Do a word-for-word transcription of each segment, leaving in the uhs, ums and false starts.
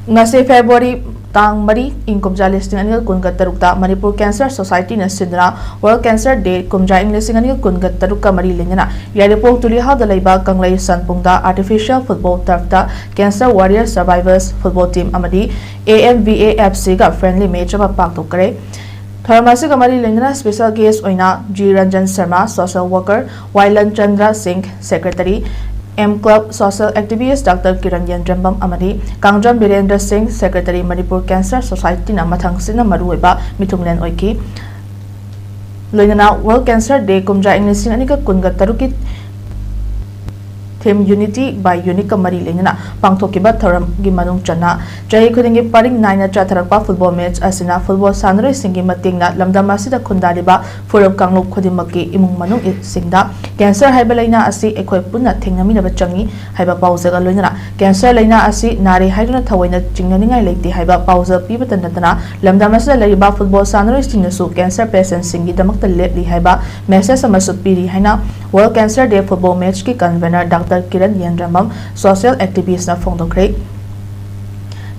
ꯉꯁꯤ ꯐꯦꯕ꯭ꯔꯨꯋꯥꯔꯤ ꯇꯥꯡ ꯃꯔꯤ, ꯏꯪ ꯀꯨꯝꯖꯥ ꯂꯤꯁꯤꯡ ꯑꯅꯤꯒ ꯀꯨꯟꯒ ꯇꯔꯨꯛꯇ ꯃꯅꯤꯄꯨꯔ ꯀꯦꯟꯁꯔ ꯁꯣꯁꯥꯏꯇꯤꯅ ꯁꯤꯟꯗꯨꯅ ꯋꯥꯔꯜ ꯀꯦꯟꯁꯔ ꯗꯦ ꯀꯨꯝꯖꯥ ꯏꯪ ꯂꯤꯁꯤꯡ ꯑꯅꯤꯒ ꯀꯨꯟꯒ ꯇꯔꯨꯛꯀ ꯃꯔꯤ ꯂꯩꯅꯅ ꯌꯥꯏꯔꯤꯄꯣꯛ ꯇꯨꯂꯤꯍꯥꯜꯗ ꯂꯩꯕ ꯀꯪꯂꯩ ꯁꯟꯄꯨꯡꯗ artificial football turfꯇ Cancer Warrior Survivors football team ꯑꯃꯗꯤ A M V A F Cꯒ friendly match ꯑꯃ ꯄꯥꯡꯊꯣꯛꯈ꯭ꯔꯦ꯫ ꯊꯧꯔꯝ ꯑꯁꯤꯒ ꯃꯔꯤ ꯂꯩꯅꯅ special guest ꯑꯣꯏꯅ G Ranjan Sharma, social worker, Y Lanchandra Singh, secretary, M Club social activist Doctor Kiran Yendrambam ꯑꯃꯗꯤ ꯀꯥꯡꯖꯝ ꯕꯤꯔꯦꯟꯗ꯭ꯔ ꯁꯤꯡ, secretary, Manipur cancer ꯁꯣꯁꯥꯏꯇꯤꯅ ꯃꯊꯪꯁꯤꯠꯅ ꯃꯔꯨꯑꯣꯏꯕ ꯃꯤꯊꯨꯡꯂꯦꯟ ꯑꯣꯏꯈꯤ꯫ ꯂꯣꯏꯅꯅ ꯋꯥꯔꯜ ꯀꯦꯟꯁꯔ ꯗꯦ ꯀꯨꯝꯖꯥ ꯏꯪ ꯂꯤꯁꯤꯡ ꯑꯅꯤꯒ ꯀꯨꯟꯒ ꯇꯔꯨꯛꯀꯤ theme Unity by Uniqueꯀ ꯃꯔꯤ ꯂꯩꯅꯅ ꯄꯥꯡꯊꯣꯛꯈꯤꯕ ꯊꯧꯔꯝꯒꯤ ꯃꯅꯨꯡ ꯆꯟꯅ ꯆꯍꯤ ꯈꯨꯗꯤꯡꯒꯤ ꯄꯔꯤꯡ ꯅꯥꯏꯅ ꯆꯠꯊꯔꯛꯄ football match ꯑꯁꯤꯅ football ꯁꯥꯟꯅꯔꯣꯏꯁꯤꯡꯒꯤ ꯃꯇꯦꯡꯅ ꯂꯝꯗꯝ ꯑꯁꯤꯗ ꯈꯨꯟꯗꯥꯔꯤꯕ ꯐꯨꯔꯨꯞ ꯀꯥꯡꯂꯨꯞ ꯈꯨꯗꯤꯡꯃꯛꯀꯤ ꯏꯃꯨꯡ ꯃꯅꯨꯡꯁꯤꯡꯗ ꯀꯦꯟꯁꯔ ꯍꯥꯏꯕ ꯂꯥꯏꯅꯥ ꯑꯁꯤ ꯑꯩꯈꯣꯏ ꯄꯨꯟꯅ ꯊꯦꯡꯅꯃꯤꯟꯅꯕ ꯆꯪꯏ ꯍꯥꯏꯕ ꯄꯥꯎꯖꯦꯜꯒ ꯂꯣꯏꯅꯅ ꯀꯦꯟꯁꯔ ꯂꯥꯏꯅꯥ ꯑꯁꯤ ꯅꯥꯔꯦ ꯍꯥꯏꯗꯨꯅ ꯊꯑꯣꯏꯅ ꯆꯤꯡꯅꯅꯤꯡꯉꯥꯏ ꯂꯩꯇꯦ ꯍꯥꯏꯕ ꯄꯥꯎꯖꯦꯜ ꯄꯤꯕꯇ ꯅꯠꯇꯅ ꯂꯝꯗꯝ ꯑꯁꯤꯗ ꯂꯩꯔꯤꯕ football ꯁꯥꯟꯅꯔꯣꯏꯁꯤꯡꯅꯁꯨ ꯀꯦꯟꯁꯔ patientꯁꯤꯡꯒꯤꯗꯃꯛꯇ ꯂꯦꯞꯂꯤ ꯍꯥꯏꯕ message ꯑꯃꯁꯨ ꯄꯤꯔꯤ ꯍꯥꯏꯅ World Cancer Day football matchꯀꯤ convener Doctor Kiran Yendrambam social activistꯅ ꯐꯣꯡꯗꯣꯛꯈ꯭ꯔꯦ꯫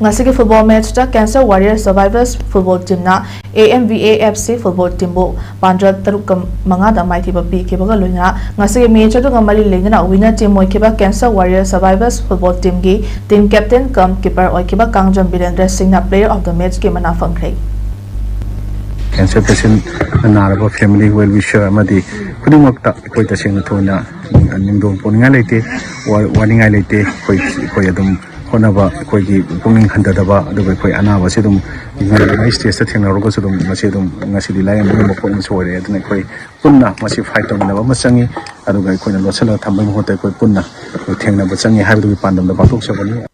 ꯉꯁꯤꯒꯤ football matchꯇ Cancer Warrior Survivors football teamꯅ A M V A F C football teamꯕꯨ ꯄꯥꯟꯖꯜ ꯇꯔꯨꯛꯀ ꯃꯉꯥꯗ ꯃꯥꯏꯊꯤꯕ ꯄꯤꯈꯤꯕꯒ ꯂꯣꯏꯅꯅ ꯉꯁꯤꯒꯤ match ꯑꯗꯨꯒ ꯃꯔꯤ ꯂꯩꯅꯅ winner team ꯑꯣꯏꯈꯤꯕ Cancer Warrior Survivors football teamꯒꯤ team captain cum keeper ꯑꯣꯏꯈꯤꯕ ꯀꯥꯡꯖꯝ ꯕꯤꯔꯦꯟꯗ꯭ꯔ ꯁꯤꯡꯅ player of the matchꯀꯤ ꯃꯅꯥ ꯐꯪꯈ꯭ꯔꯦ꯫ Cancer patient ꯅꯥꯔꯕ family, well wisher ꯑꯃꯗꯤ ꯈꯨꯗꯤꯡꯃꯛꯇ ꯑꯩꯈꯣꯏ ꯇꯁꯦꯡꯅ ꯊꯣꯏꯅ ꯅꯤꯡꯗꯣꯡ ꯄꯣꯛꯅꯤꯡꯉꯥꯏ ꯂꯩꯇꯦ, ꯋꯥ-, ꯋꯥꯅꯤꯡꯉꯥꯏ ꯂꯩꯇꯦ꯫ ꯑꯩꯈꯣꯏ, ꯑꯩꯈꯣꯏ ꯑꯗꯨꯝ ꯍꯣꯠꯅꯕ, ꯑꯩꯈꯣꯏꯒꯤ ꯄꯨꯛꯅꯤꯡ ꯍꯟꯊꯗꯕ, ꯑꯗꯨꯒ ꯑꯩꯈꯣꯏ ꯑꯅꯥꯕꯁꯤ ꯑꯗꯨꯝ ꯉꯝꯅꯉꯥꯏ stageꯇ ꯊꯦꯡꯅꯔꯨꯔꯒꯁꯨ ꯑꯗꯨꯝ ꯃꯁꯤ ꯑꯗꯨꯝ ꯉꯁꯤꯗꯤ ꯂꯥꯏꯌꯦꯡꯕ ꯉꯝꯕ ꯄꯣꯠ ꯑꯃꯁꯨ ꯑꯣꯏꯔꯦ꯫ ꯑꯗꯨꯅ ꯑꯩꯈꯣꯏ ꯄꯨꯟꯅ ꯃꯁꯤ fight ꯇꯧꯃꯤꯟꯅꯕ ꯑꯃ ꯆꯪꯉꯤ꯫ ꯑꯗꯨꯒ ꯑꯩꯈꯣꯏꯅ ꯂꯣꯠꯁꯤꯜꯂꯒ ꯊꯝꯕꯒꯤ ꯃꯍꯨꯠꯇ ꯑꯩꯈꯣꯏ ꯄꯨꯟꯅ ꯊꯦꯡꯅꯕ ꯆꯪꯉꯤ ꯍꯥꯏꯕꯗꯨꯒꯤ ꯄꯥꯟꯗꯝꯗ ꯄꯥꯡꯊꯣꯛꯆꯕꯅꯤ꯫